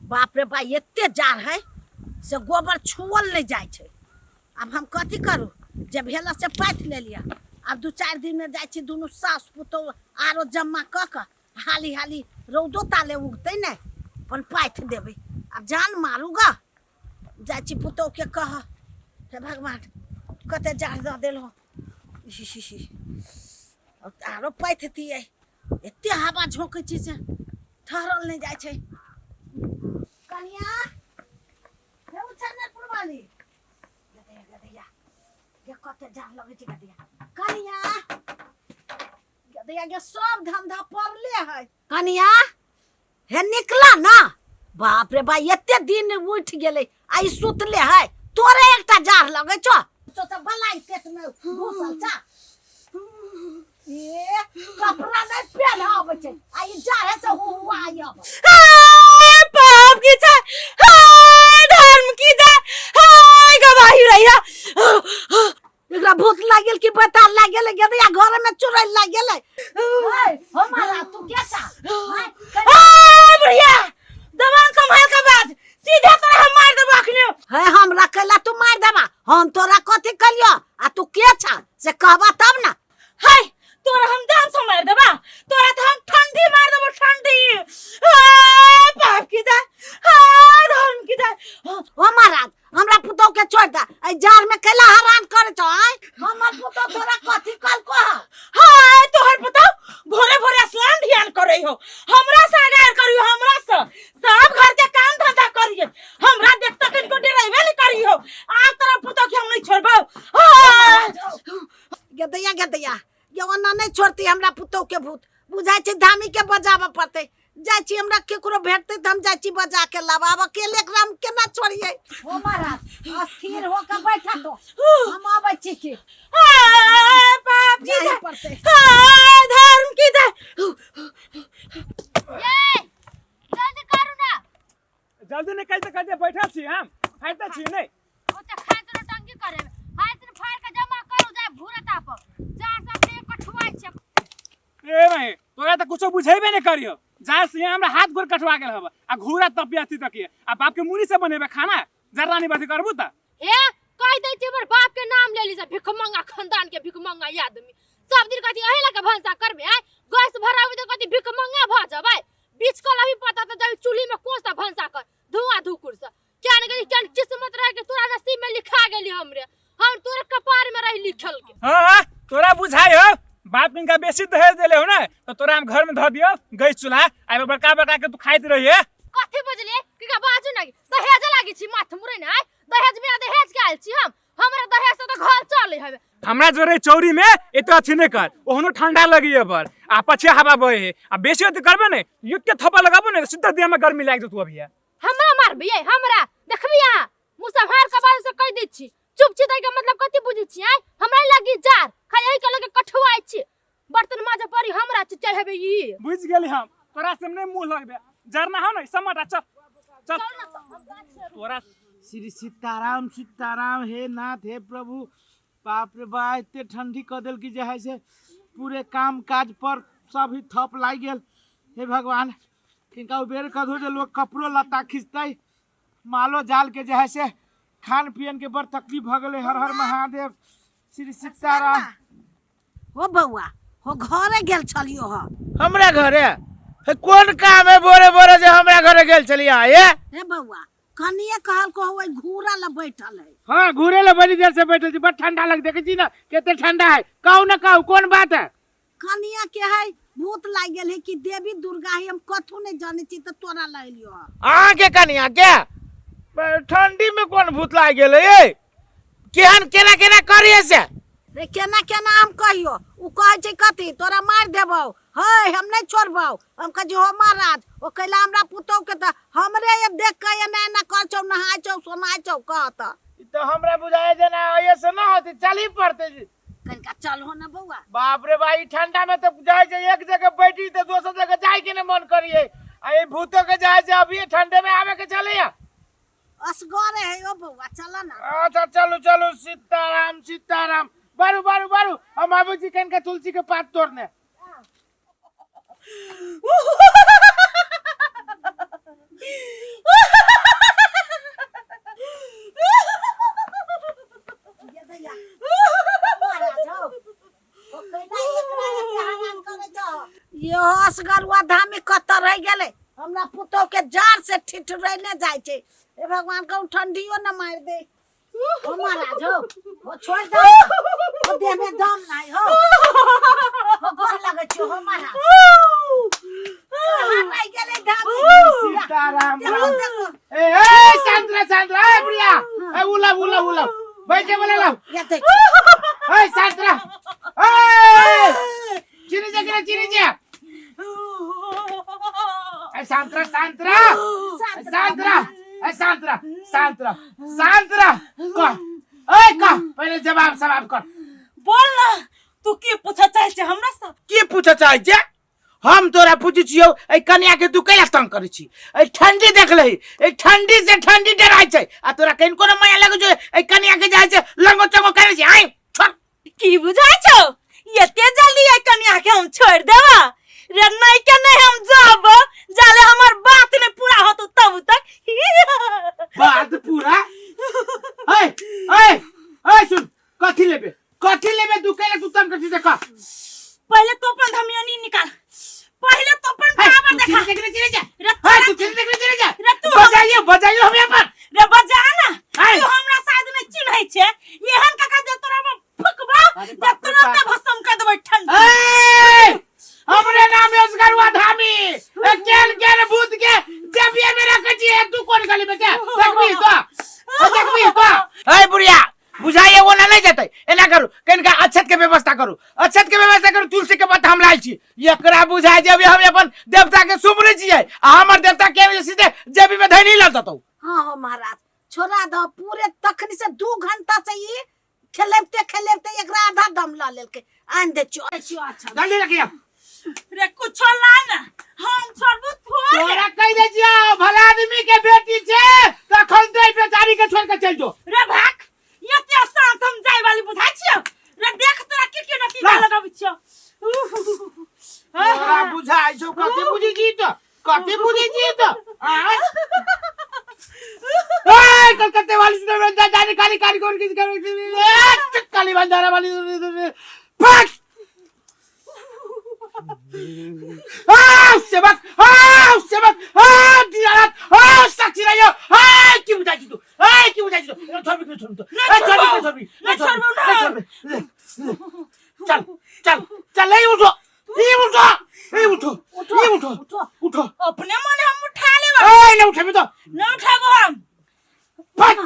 बाप रे बा एते जाड़ है से गोबर छुअल नहीं जाइ छै। आब हम कथी करू, जे भेल से पाथि लेलियै। आब 2-4 दिनमे जाइ छी दुनू सासु पुतोहु आरो जमा कऽ कऽ हाली हाली रौदो ताले उगतै ने अपन पाथि देबै। आब जान मारू ग, जाइ छी पुतोहुके कह। हे भगवान, कते जाड़ दऽ देलहुँ। आरो पाथि दियै, एते हवा झोंकै छै से ठहरल नहि जाइ छै। कनिया हे उछानरपुर वाली, गदैया गदैया गे कते जाड़ लगै छै गदैया। कनिया गदैया गे सब धंधा पड़ले है। कनिया हे निकला ना, बाप रे बा एते दिन उठि गेलै आ ई सुतले है। तोरे एकटा जाड़ लगै छौ तो तऽ बलाई पेट में घुसल छा। ए कपड़ा नहीं पहन आबै छै आ ई जाड़ है से हु हु आई आबै। हाय पाप की जाय, हाय धर्म की जाय, हाय गवाही रहिया। एकरा भूत लागि गेल कि बैताल लागि गेलै? गेदैया घर में चुड़ैल लागि गेलै। हाय, हमारा तू के छा? हाय, आ बुढ़िया दबान संभाल के बाज, सीधे तोरा हम मार देबो अखने। हे हमरा कैला तू मार देबा? हम तोरा कथी कलियो आ तू के छा से कहबा तब ना। हाय तोरा हम जान से मार देबा, तोरा तो हम ठंडी मार देबो ठंडी। हाय पाप की जाय, हाय धर्म की जाय। ओ महाराज, हमरा पुतोह के छोड़ दे, एहि जाड़ में कैला हरान करे छौ? आय हमर पुतोह तोरा कथी कहलको हँ? हाय तोहर पुतोह भोरे भोरे स्नान ध्यान करे हो, हमरा से अगार करियो, हमरा से सब घर के काम धंधा करिए, हमरा देखता कनिको डराइबे नहीं करियो। आ तोरा पुतोह के हम नहीं छोड़बो। हाय गदैया गदैया ये ओना नहीं छोड़ती हमरा पुतोह के भूत, बुझाइ छै धामी के बजाबऽ पड़तै। जाइ छी, हमरा केकरो भेटतै तऽ हम जाइ छी बजा के लाब। आब अकेले एकरा हम केना छोड़ियै? ओ महाराज, अस्थिर हो के बैठा तो हम आबै छी की हाय पाप की जाही जाय, पड़तै। हाय धर्म की जाय। ये जल्दी करू ना। जल्दी निकल तऽ कहते बैठल छी हम, खाइते छी नहि। ओते खाइ से टंगी करे हाय से फाड़ के जमा करू जाय भूरा ताप जा सब के कठुआइ छै। ए भाई तोरा तऽ कुछो बुझेबे नहि करियो, जा से हमरा हाथ गोर कटवा गेल हब आ घूरा तपिया थी तकिए आ बाप के मुरी से बनेबे खाना, जररानी बाती करबू त। हे कह दै छी हमर बाप के नाम ले ली से भिखमंगा खानदान के भिखमंगा आदमी सब दिन कहती अहे लके भनसा करबे। आय गैस भराबे त कहती भिखमंगा भ जबै। बीच कल अभी पता त जब चूल्ही में कोस त भनसा कर धुआं धुकुर से क्या न गेली, क्या न किस्मत रहे के तोरा नसीब में लिखा गेली हमरे, हम तोरे कपार में रही लिखल के। हां हां तोरा बुझाई हो बाप इनका बेसी दहेज देले हो ना तो तोरा हम घर में धर दियो गैस चूल्हा आ बड़का बड़का के तू खाइत रहिए। कथी बुझलिए कि का बाजू ना दहेज लागी छी माथ मुरे ना, दहेज में दहेज के आयल छी हम, हमरा दहेज से तो घर चले हवे। हमरा जोरे चौरी में एते अथी नहीं कर, ओहनो ठंडा लगी है पर आ पछे हवा बहे है आ बेसी अथी करबे ने युग के थप्पा लगाबो ने सीधा देह में गर्मी लाग जतू। अभी हमरा मारबी ये, हमरा देखबी अहाँ मुँह सम्हार के बात से कह दै छी चुप छी के मतलब कथी बुझै छी? आय हमरा लगी जार खाली एहि के लगे कठुआइ छी, बर्तन माजे पड़ी हमरा चढ़ेबे ई। बुझ गेली हम तोरा से नहीं मुंह लगबे जरना हो ने समटा चल चल तोरा। श्री सीताराम सीताराम, हे नाथ हे प्रभु। बाप रे बा एते ठंडी कऽ देलकी जे है से पूरे काम काज पर सब ही थप लागि गेल। हे भगवान, किनका उबेर कऽ जे लोग कपड़ो लत्ता खींचतै, मालो जाल के जे है से खान पियन के बड़ तकलीफ भऽ गेलै। हर हर महादेव, श्री सीताराम। हो बौआ, हो घरे गेल छलियो ह? हमरा घरे हे कोन काम है बोरे बोरे जे हमरा घरे गेल छलियै हे? हे बौआ, कनिए कहल को ओइ घूरा ल बैठल है। हाँ घूरे ल बड़ी देर से बैठल छी, बड़ ठंडा लग, देखे छी ना केते ठंडा है। कहू ना कहू कोन बात है? कनिया के है भूत लाग गेल है कि देवी दुर्गा है, हम कथू नहीं जाने छी त तोरा ल एलियो ह। अहाँ के कनिया के ठंडी में कोन भूत लाग गेल है? केहन केना केना करिए से? रे केना केना हम कहियो, उ कहै छै कथी तोरा मार देबौ, है हम नहीं छोड़बौ। हम कहै छी हो महाराज, ओ कैला हमरा पुतोह के त हमरे ये देख के एना एना कर छौ, नहाय छौ सोनाय छौ कहत। ई त हमरा बुझाय जेना ऐसे से न होती, चली पड़ते जी। कनिका चल हो ना बौआ। बाप रे भाई, ठंडा में तो जाय छै एक जगह बैठी त दोसर जगह जाय के न मन करिए, आ ई भूतो के जाय छै अभी ठंडे में आवे के चले। असगरे है ओ बौआ, चल ना। अच्छा चलू चलू, सीताराम सीताराम। बारू बारू बारू, हम आबै छी कनिका तुलसी के पात तोड़ने। असगरुआ धामी कतऽ रहि गेलै हमरा पुतोह के जाड़ से ठिठुरैले जाइ छै हे भगवान कहूँ ठंडियो न मारि दे हो महाराज हो हो छोड़ दे हो देह में दम नहीं हो हो गोर लगै छियौ हो महाराज कहाँ रहि गेलै धामी सीताराम देखो राम देखो ए ए शांत रह शांत रह ए बुढ़िया ए उला उला उला बैठे बोला लाओ या देख ए शांत रह ए चिनी जा किरे चिनी जा ए शांत रह शांत रह शांत रह ए शांत रह शांत रह शांत रह कह ए कह पहले जवाब सवाब कर बोल ना तू की पूछऽ चाहै छै हमरा से की पूछऽ चाहै छै हम तोरा पूछै छियौ एहि कन्या के तू कैला तंग करै छी एहि ठंडी देख लही एहि ठंडी से ठंडी डराइ छै आ तोरा कनिको ने माया लगै छौ एहि कन्या के जाइ छै लंगो चंगो करै छै आइ छोड़ की बुझाइ छौ एते जल्दी एहि कन्या के हम छोड़ि देबा रे नहीं के नहीं हम जाब जाले हमर बात नहीं पूरा होतो तब तक बात पूरा ऐ ऐ ऐ सुन कथी लेबे कथी लेबे तू कैला तू तंग करै छी से कह पहले तो अपन धमियनी निकाल पहले तो अपन है, पावर तू देखा चिनी देखने चले जा रे है, तू चिनी देखने चले जा रे तू बजाइयो बजाइयो हम यहाँ पर रे बजा ना है। तू हमरा शायद नहीं चिन्है छे एहन काका जे तोरा में फुकबा अरे जे बाप रे तुरंत बाप। भस्म कर देबै ठंडा ए हमरे नाम है उसगरुआ धामी ए केल केल भूत के जबिए में रखे छी तू कोन गली में के देखबी तो देखबी तो ए बुढ़िया बुझाइए वो ना नहीं जेतै एना करू कनिका अक्षत के व्यवस्था करू अक्षत के व्यवस्था करू तुलसी के पत्ता हम लायल छी एकरा बुझाय जे अभी हम अपन देवता के सुमरै छियै आ हमर देवता के जे सीधे जेबी में धैनी लऽ देतौ हाँ हो महाराज छोड़ा दो पूरे तखनी से 2 घंटा से ई खेलेबते खेलेबते एकरा आधा दम ला लेलकै आनि दे छियो छियो अच्छा जल्दी रखिया रे कुछो ला ना हम छोड़बू थोड़े तोरा कहि दै छियौ भला आदमी के बेटी छै तखन तो बेचारी के छोड़ के चलि जो रे भाग एते आसान से हम जाय वाली बुझाइ छियौ रे देख तोरा के के नतीजा ला। लगाबै छियौ तोरा बुझाइ छौ कथी बुझै छी तो कथी बुझै छी तो आँय? ए कलकत्ते वाली सुनो जा जाने काली काली कौन किस कर काली बंजारा वाली फट आ सेवक आ सेवक आ दियारात आ साक्षी रायो आ की बुझाइ छी तू आ की बुझाइ छी तू छोड़बी कि छोड़बी तू ए छोड़बी कि छोड़बी नहीं छोड़बो ना। नहीं छोड़बी चल चल चल नहीं उठो नहीं उठो नहीं उठो नहीं उठो उठो उठो अपने मने हम उठा लेब ए नहीं उठेबी तो न उठाबो हम फट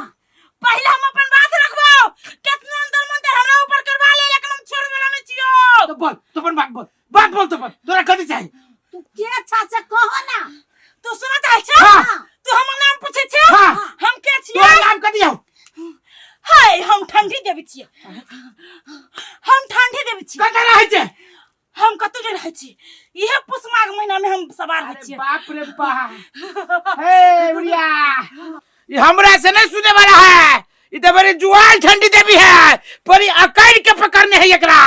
पहले हम अपन बात रखबो कितना अंदर मंदर हमरा ऊपर करवा ले लेकिन हम छोड़ वाला नहीं छियो तो बोल तो अपन बात बोल बात बोल तो अपन तोरा कथी चाही तू के अच्छा से कहो ना तू सुना चाहे छे हाँ। तू हमर नाम पूछे छे हाँ। हम के छियै तोरा नाम कथी हौ हाय हम ठंडी देवी छियै हम ठंडी देवी छियै कतऽ रहै छै हम कतौ नहि रहै छी इहे पुस माघ महीना में हम सवार होइ अरे छियै बाप रे बाप हे बुढ़िया ये हमरा से नहीं सुने वाला है ये तो बड़ी जुआल ठंडी देवी है बड़ी अकड़ के पकड़ने है एकरा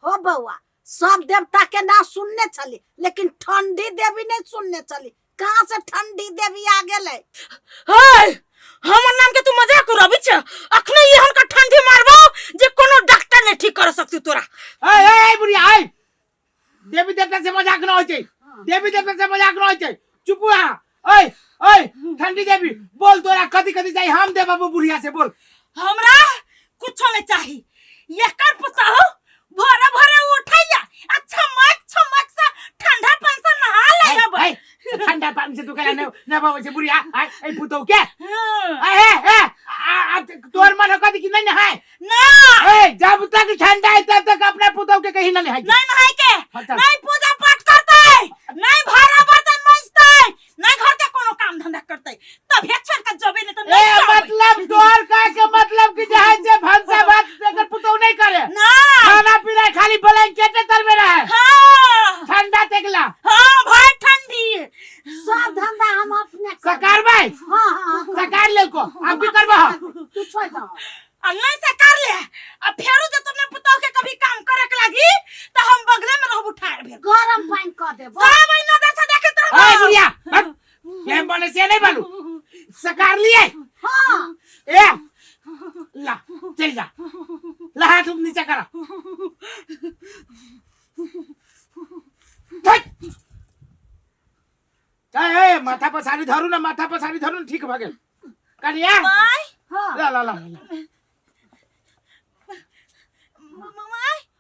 हो बौआ सब देवता के नाम सुनने छली लेकिन ठंडी देवी नहीं सुनने छली कहाँ से ठंडी देवी आ गेलै हाय हमर नाम के तू मजाक उड़ाबै छ अखने एहन का ठंडी मारबो जे कोनो डॉक्टर नहीं ठीक कर सकतू तोरा ए ए ए बुढ़िया ए देवी देवता से मजाक न होइ छै देवी देवता से मजाक न होइ छै चुप अहाँ ए ए ठंडी देवी बोल तोरा कथी कथी चाहिए हम दे बाबू बुढ़िया से बोल हमरा कुछो नहीं चाही एकर पुतहु भोरे भोरे उठैया अच्छा मक छमक से ठंडा पानी से नहा ले अब ए, ठंडा पानी से तू कहला न न बाबू से बुढ़िया ए ए पुतहु के हाँ। ए ए ए आ, आ, तोर मन कथी कि नहीं नहाए ना ए जब तक ठंडा है तब तक अपना पुतहु के कहीं न नहाए नहीं नहाय के हाँ, चल। नहीं पूजा पाठ करतै नहीं भाड़ा बर्तन मजतै नहीं घर के कोनो काम धंधा करतै तभे छोड़ के जबे नहीं तो ए नहीं जाबै। मतलब तोर का के मतलब कि जहाँ से भंसा भात एकर पुतहु नहीं करे ना खाना पीना खाली ब्लैंकेट तर में रहे हाँ ठंडा तेकला हाँ भाई ठंडी सब धंधा हम अपने करबै। सकार भाई हाँ हाँ हाँ। सकार ले को अब की करबो तू छोड़ दो आ नहीं से कर ले आ फेरू जे तुमने पुतहु के कभी काम करे के लागी तो हम बगले में रहबू ठाड़ भेल गरम पानी कऽ देबो सब महीना दे से देखे तोरा ए बुढ़िया हट ये बने से नहीं बालू सकार लिए हाँ ए ला चल जा ला हाथ नीचे करा हट। धरू ना माथा पर साड़ी धरू ना ठीक भऽ गेल कनिया माय हाँ ला ला ला माय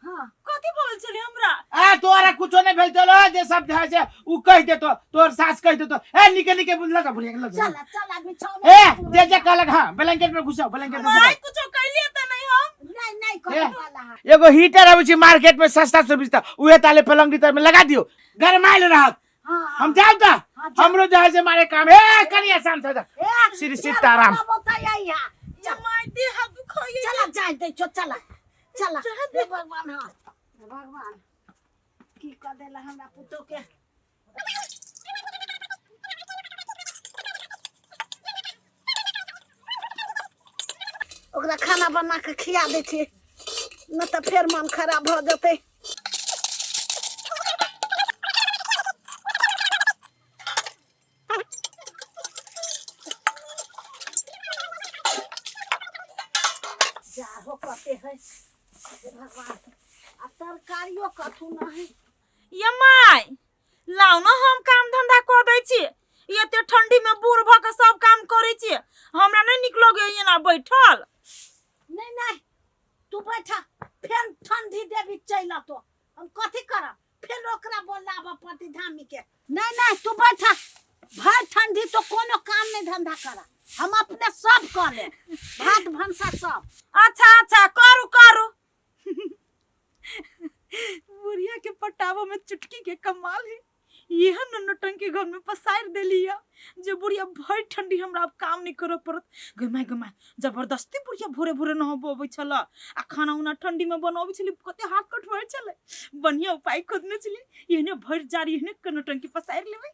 हाँ कथी बोल छली हमरा आ तोरा कुछो नहीं भेल चलो जे सब जे है से उ कह देतो तोर सास कह देतो ए निके निके बुझला का बुढ़िया के लग जा। चल चल बिछौना ए जे जे कहलक हां ब्लैंकेट में घुसाओ ब्लैंकेट में माय घुसाओ कुछो कैलिए त नहीं हम नहीं नहीं ए। करे वाला है एगो हीटर आबै छै मार्केट में सस्ता से बिकता उहे ताले पलंग तर में लगा दियो गरमाइल रहत हाँ हम जाब त हाँ, जाओ। हमरो जे है से मारे काम ए कनिया शांत हो जा ए, श्री सीताराम। बताइए यहाँ ये माय देह हाथ दुखाइए चला जाए दे छो चला चला हे भगवान हाँ हे भगवान की कर देला हमरा पुतो के ओकरा खाना बना के खिया दै छी न तऽ फेर मन खराब भऽ जेतै। जाहो कते है हे भगवान, आ तरकारियो कथू नहीं। ये माय लाउ न हम काम धंधा कऽ दै छी। एते ठंडी में बूढ़ भऽ के सब काम करै छी, हमरा नहीं नीक लगैए एना बैठल। नहीं नहीं तू बैठा, फेर ठंडी देवी चलि अतो, हम कथी करब? फेर ओकरा बोलाबऽ पड़तै धामी के। नहीं नहीं तू बैठा, भर ठंडी तो कोनो काम नहीं धंधा करा, हम अपने सब कऽ लेब, भात भनसा सब। अच्छा अच्छा करू करू। बुढ़िया के पटावा में चुटकी के कमाल है, यह नौटंकी घर में पसार देली है जे बुढ़िया भर ठंडी हमरा अब काम नहीं करे पड़त। गमाय गमाय जबरदस्ती बुढ़िया भोरे भोरे नहबो अबै छल आ खाना उना ठंडी में बनबै छली, कते हाथ कटबै छलै। बढ़िया उपाय खोजने छली, एहने भरि जारी एहने के नौटंकी पसारि लेबै।